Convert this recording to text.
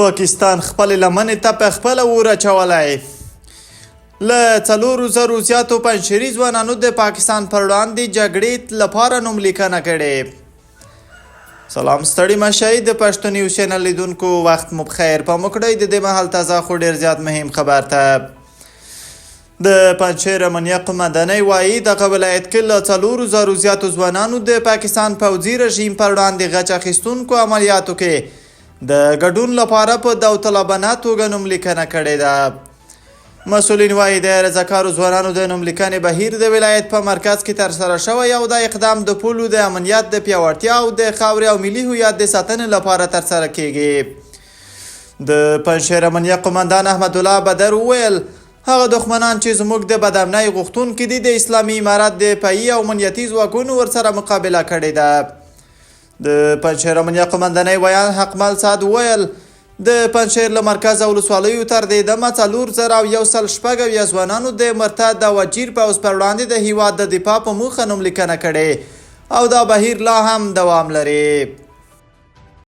پاکستان خپلې لمنې ته په خپله اور اچولی. له 4000 زیاتو پنجشیري ځوانانو د پاکستان پر وړاندې جګړې لپاره نوم لیکنه کړې. سلام، ستړي مشئ د پښتو نیوز چینل لیدونکو، وخت مو بخیر. پام وکړئ د دې مهال تازه خو ډیر زیات مهم خبر ته. د پنجشیر امنیه قومندانۍ وایي، دغه ولایت کې له 4000 زیاتو ځوانانو د پاکستان پوځي رژیم پر وړاندې غچ اخیستونکو عملیاتو کې د ګډون لپاره په داوطلبانه توګه نوم لیکنه کړې ده. مسؤلین وایي، د رضاکارو ځوانانو د نوم لیکنې بهیر د ولایت په مرکز کې ترسره شوی او دا اقدام د پولو د امنیت د پیاوړتیا او د خاورې او ملي هویت د ساتنې لپاره ترسره کیږي. د پنجشیر امنیه قومندان احمدالله بدر وویل، هغه دښمنان چې زموږ د بدامنۍ غوښتونکي دي، د اسلامي امارت د پایي او امنیتي ځواکونو ورسره مقابله کړې ده. د پنجشیر امنیه قومندانۍ ویاند حقمل سعد وویل، د پنجشیر له مرکز او ولسوالیو تر دې دمه 4176 ځوانانو د مرتد او اجیر پوځ پر وړاندې د هیواد د دفاع په موخه نوم لیکنه کړې او دا بهیر لا هم دوام لري.